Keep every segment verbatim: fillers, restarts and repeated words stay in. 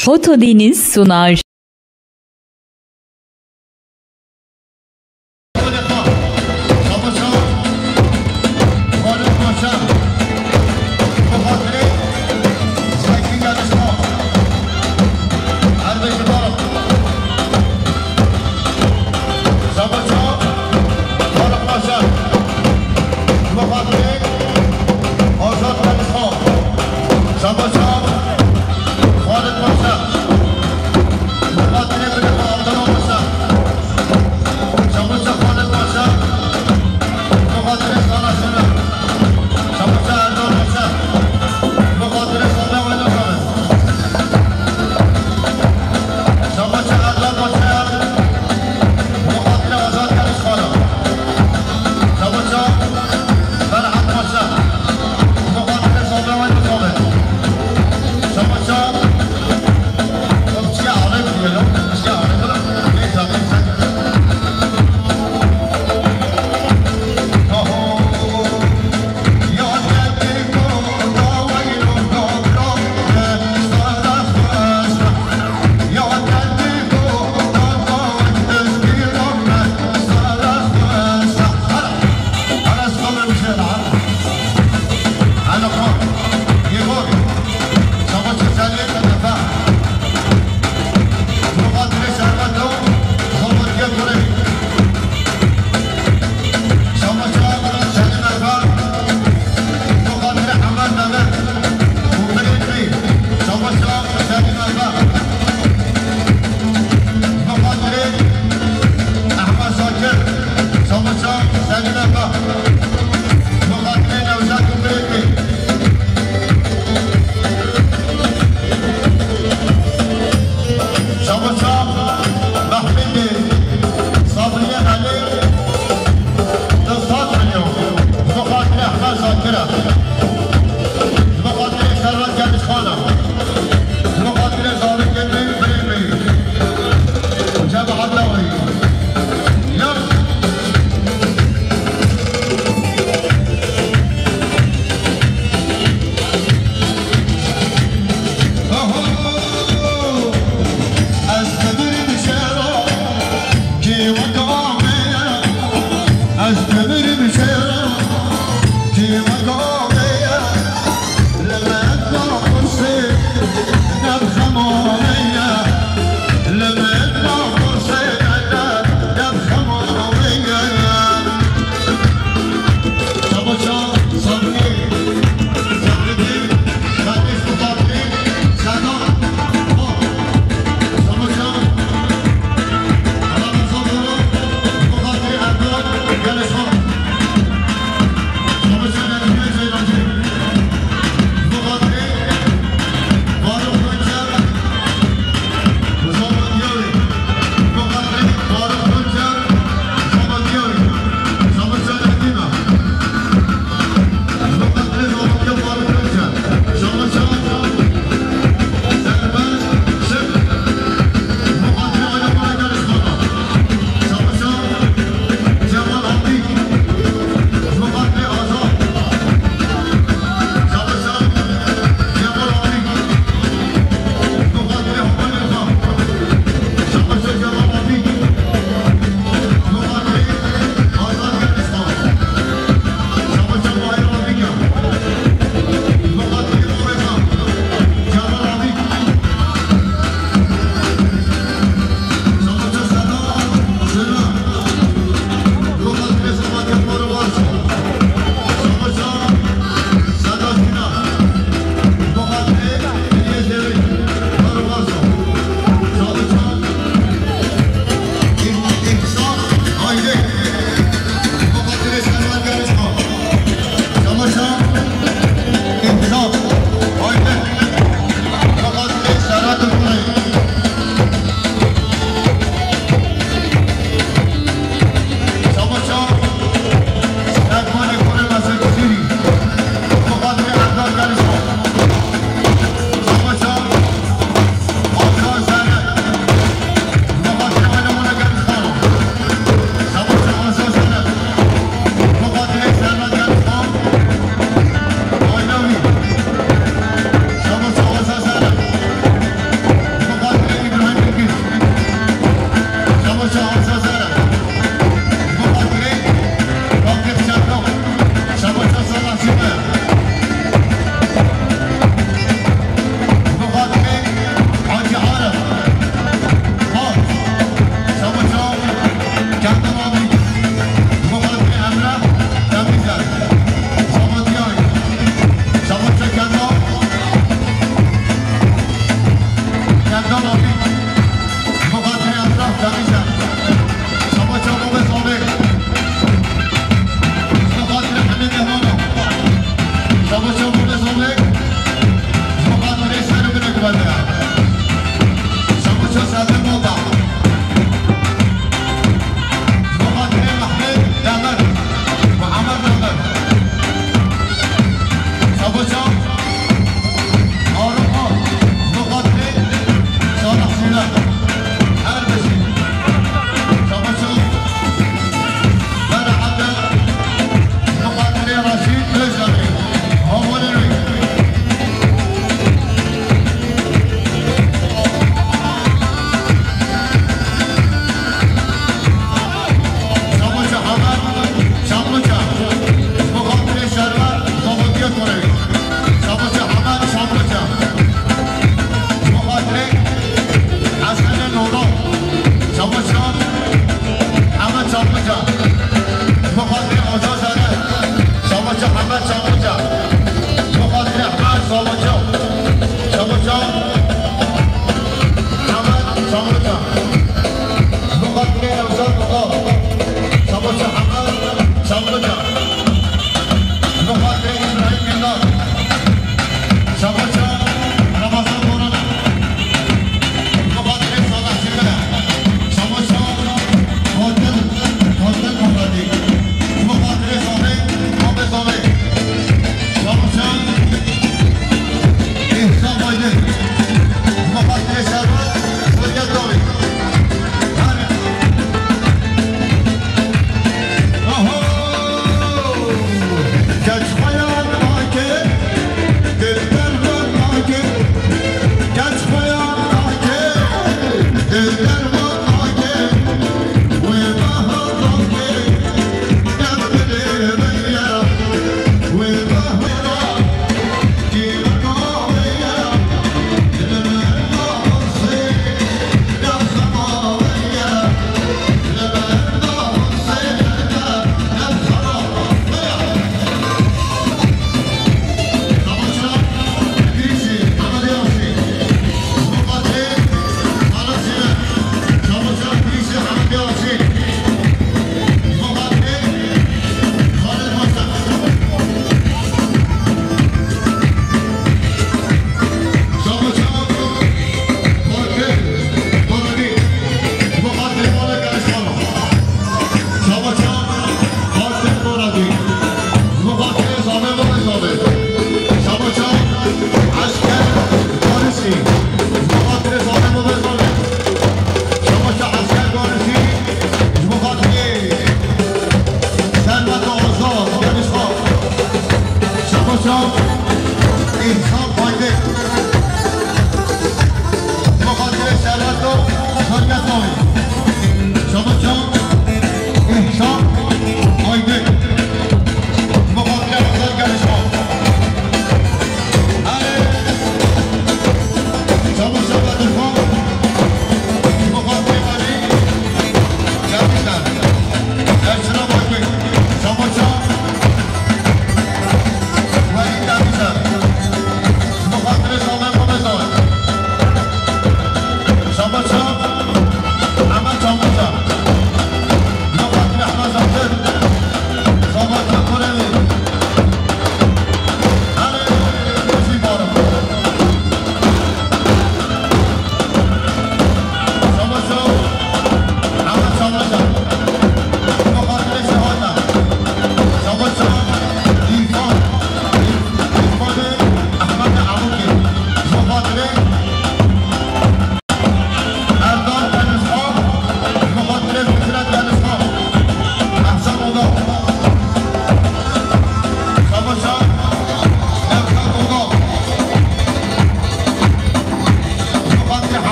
Foto Deniz sunar. Şabaşa Mehmetê Sabriye Elê, du sed milyon. Bi xatirê Ehmed Zakir e. Bi xatirê Servet Genişxan e. Bi xatirê zarokên me, birê me. Cemaeta wê. Ya.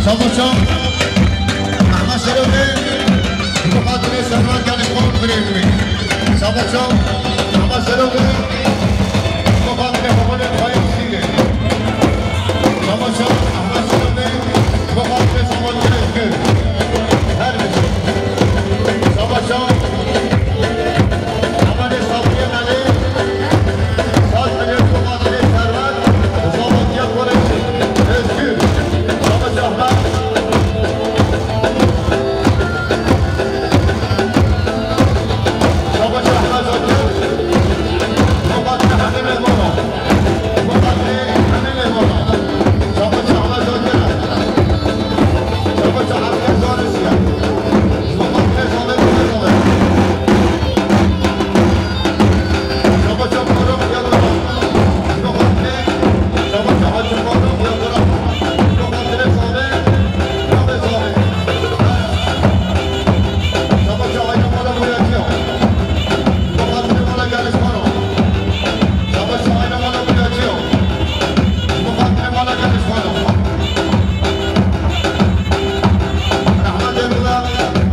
Şabaşa Ehmed Serokê, bi xatirê Serwer Gelîşvan birêz wî. Şabaşa Ehmed Serokê, bi xatirê hevalên xwe yên Sîrê. Şabaşa Ehmed Serokê, bi xatirê Sametgirê Kir. Her bijî. Şabaşa Hevalê Sabriyê Melê, sed milyon bi xatirê Serwer û Zavatiya Kureyşî. Özgür. Şabaş Ahmet. Şabaş Ahmet Zakir. Şabaş Ahmet Memona. Şabaş Ahmet Zakir. Şabaş Ahmet Zarisiye. Rehmetê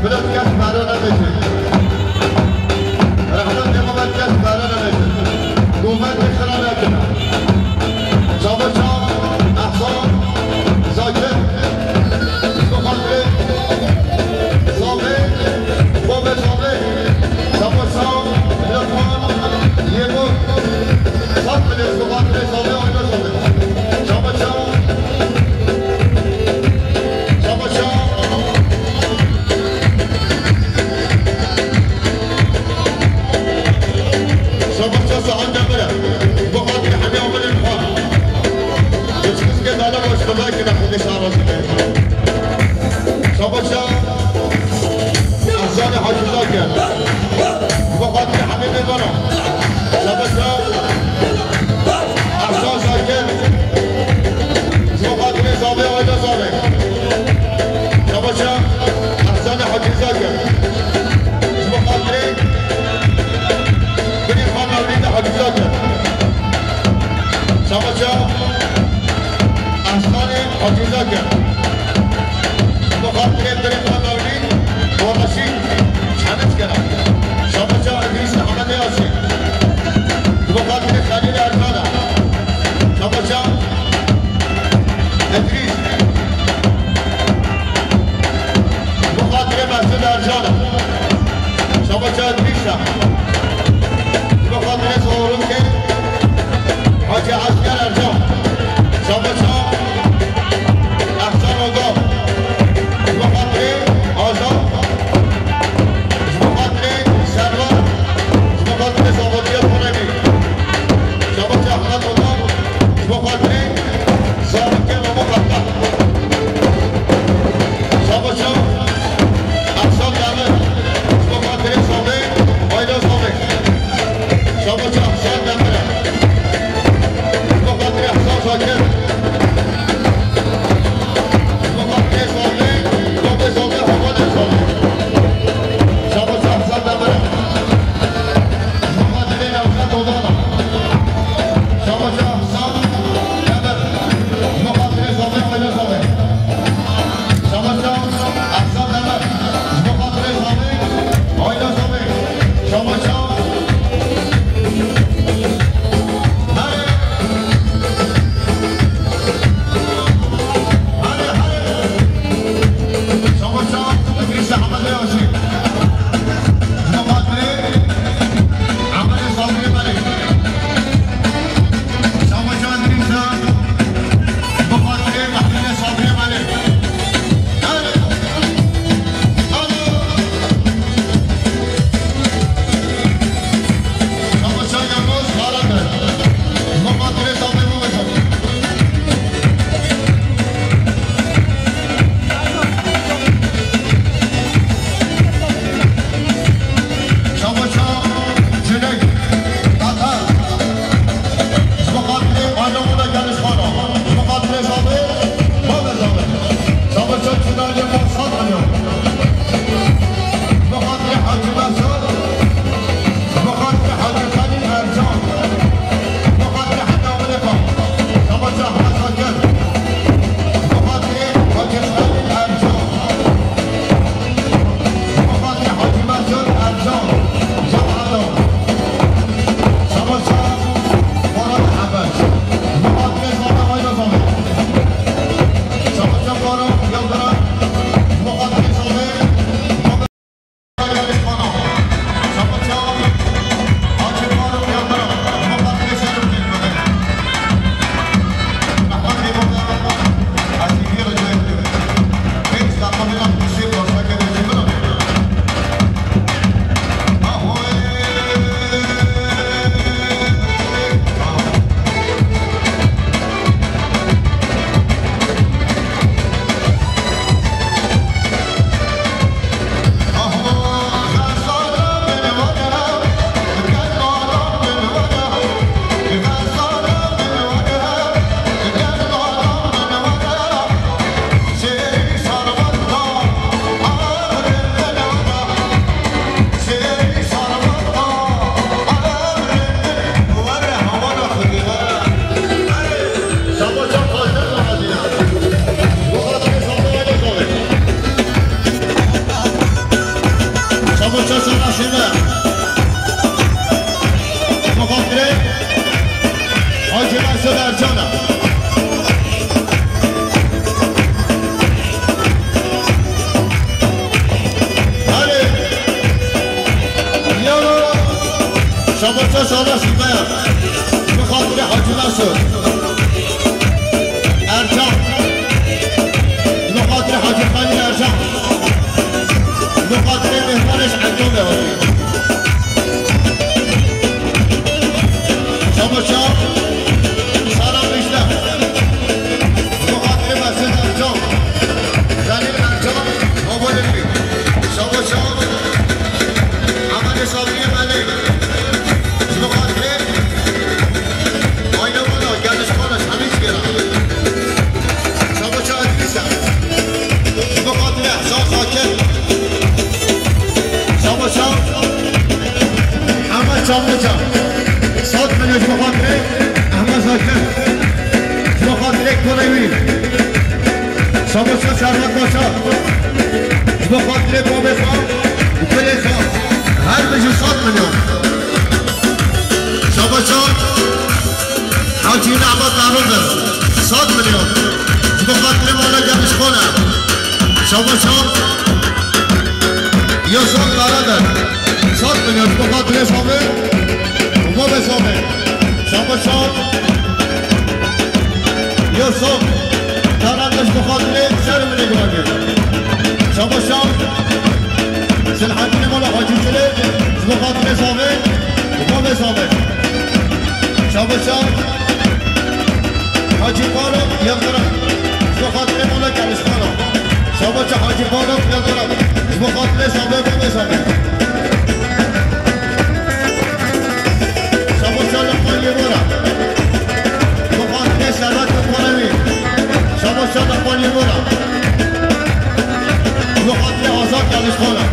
Mehmet kes pere nebêje. Rehmetê Mehmet kes pere nebêje. Govendê xira nekine. Şabaşa Ehsan Zakir. Bi xatirê Zavê, Bobê Zavê. Şabaşa Lukman Yêmur. Sed milyon bi xatirê Zavê, aîla Zavê. Şabaşa Şabaşa. Şabaşa Sahan Demir e. Bi xatirê hemî amelên xwe. Geçmişke dala baş xizay kine xwedê şabaşa. Şabaşa Ehsanê Hacî Zakir. Bi xatirê hemî mêvana. Şabaşa Ehsan Zakir. Ji bo xatirê Zavê, aîla Zavê. Şabaşa Ehsanê Hacî Zakir. Ji bo xatirê binê xwe Mewlîdê Hacî Zakir. Şabaşa Ehsanê Hacî Zakir. Ji bo xatirê binê xwe Mewlîd. Bonaşî, Çemişgera. Şabaşa Îdrîs Ehmedê Aşê. Ji bo xatirê Xelîl Ercana. Şabaşa Îdrîs. Ji bo xatirê Mesûd Ercana. Şabaşa Îdrîsa. Ji bo xatirê Zorûkê Hacî Esker Ercan. Şabaşa Ehsan Ogal. Ji bo xatirê Azad. Ji bo xatirê Serwer. Ji bo xatirê Zavatiya Kuremî. Şabaşa Ehmed Ogal. Ji bo xatirê Zarokê Memo Fettah. Şabaşa Ehsan Demir. Ji bo xatirê Zavê, aîla Zavê. Şabaşa Ehsan Demir e. Ji bo xatirê Ehsan Şakir. Ji bo xatirê Zavê, Zavê, Zavê, hevalên Zavê. Şabaşa Ehsan Demir e. Ji bo xatirê Newzet Odana. Şabaşa Ehsan Demir. Ji bo xatirê Zavê, aîla Zavê. Şabaşa Ehsan Demir. Ji bo xatirê Zavê, aîla Zavê. Şabaşa. Her Paşa sala şîvaya. Bi xatirê Hacî Mesûd Ercan. Bi xatirê Hacî Xalî Ercan. Bi xatirê mêhmanê ji Ercan de hatî. Şabaşa Sara Mijde. Bi xatirê Mesûd Ercan. Xelîl Ercan. Babalê wî. Şabaşa Emelê Sabriyê Melê. Ji bo xatirê Ayna Mala, Gelişxana, ji hemî cigera. Şabaşa Edrîs e. Ji bo xatirê Ehsan Zakir. Şabaşa Ehmed Çamlıca. Sat milyon ji bo xatirê Ehmed Zakir. Ji bo xatirê kolê wî. Şabaşa Serhat Paşa. Ji bo xatirê babê xwe û gulê xwe. Her bijî sat milyon. Şabaşa Hacî Nehbat Tarık'ın. Sat milyon. Ji bo xatirê mala Gelişxana. Şabaşa Yosaf Karadır. Sat milyon. Ji bo xatirê Samê û babê Samê. Şabaşa Yosaf Karadır, ji bo xatirê ser min ê guragê. Şabaşa Selahaddinê mala Hacî Çilê, ji bo xatirê Samê û babê Samê. Şabaşa Hacî Faruk Yıldırım, ji bo xatirê mala Gelişxana. Şabaşa Hacî Faruk Yıldırım, ji bo xatirê Samê û babê Samê. Şabaşa Lokman Yêbora. Ji bo xatirê Serhat Lokman Emîn. Şabaşa Lokman Yêbora. Ji bo xatirê Azad Gelişxana.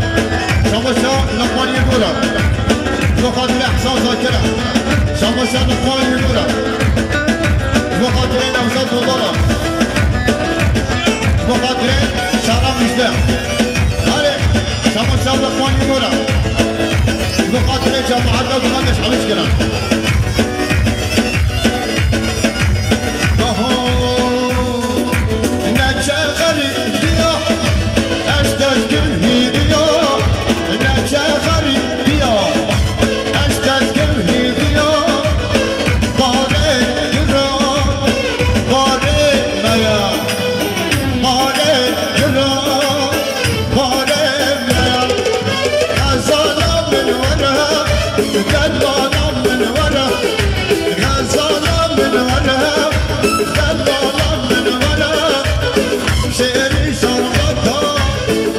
Şabaşa Lokman Yêbora. Ji bo xatirê Ehsan Zakira. Şabaşa Lokman Yêbora. Ji bo xatirê Nevzat Dodala. Ji bo xatirê Şara Mijde. Erê, şabaşa Lokman Yêbora. Ji bo xatirê cemaeta Duman Neşhewîş kirin. Daha neçe xerîbiya, ez dezgir hîriya, neçe xerîbiya, ez dezgir hîriya, barê giran, barê me ye. Barê giran, barê me. Xezala min were, delala min were. Xezala min were, delala min were. Şêrî şarbata,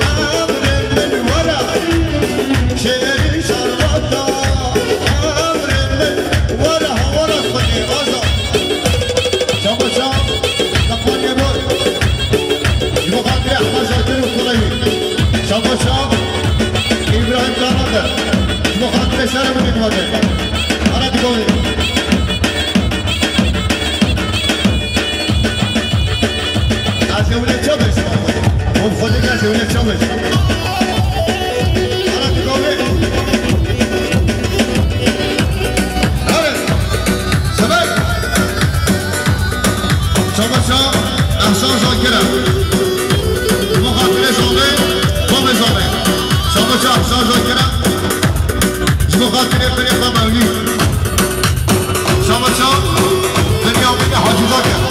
emrê min were. Şêrî şarbata, emrê min were. Hawara xwedê, Azad. Şabaşa Lokman Yêbor. Ji bo xatirê Ehmed Zakir û kurê wî. Şabaşa Îbrahîm Karadir. Ji bo xatirê şerê min ê dibate. Ara digovê. Ez ê wile çabeş. Hûn xwedê ez ê wile çabeş. Ara digovê. Hadi. Sebek. Şabaşa Ehsan Zakir e. Ji bo xatirê Zomê, Komê Zomê. Şabaşa Ehsan Zakir e. Ji bo xatirê birê xwe Mewlî. Şabaşa Binyaminê Hacî Zakir.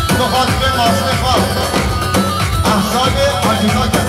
Ji bo xatirê masmê xwe Ehsanê Hacî Zakir.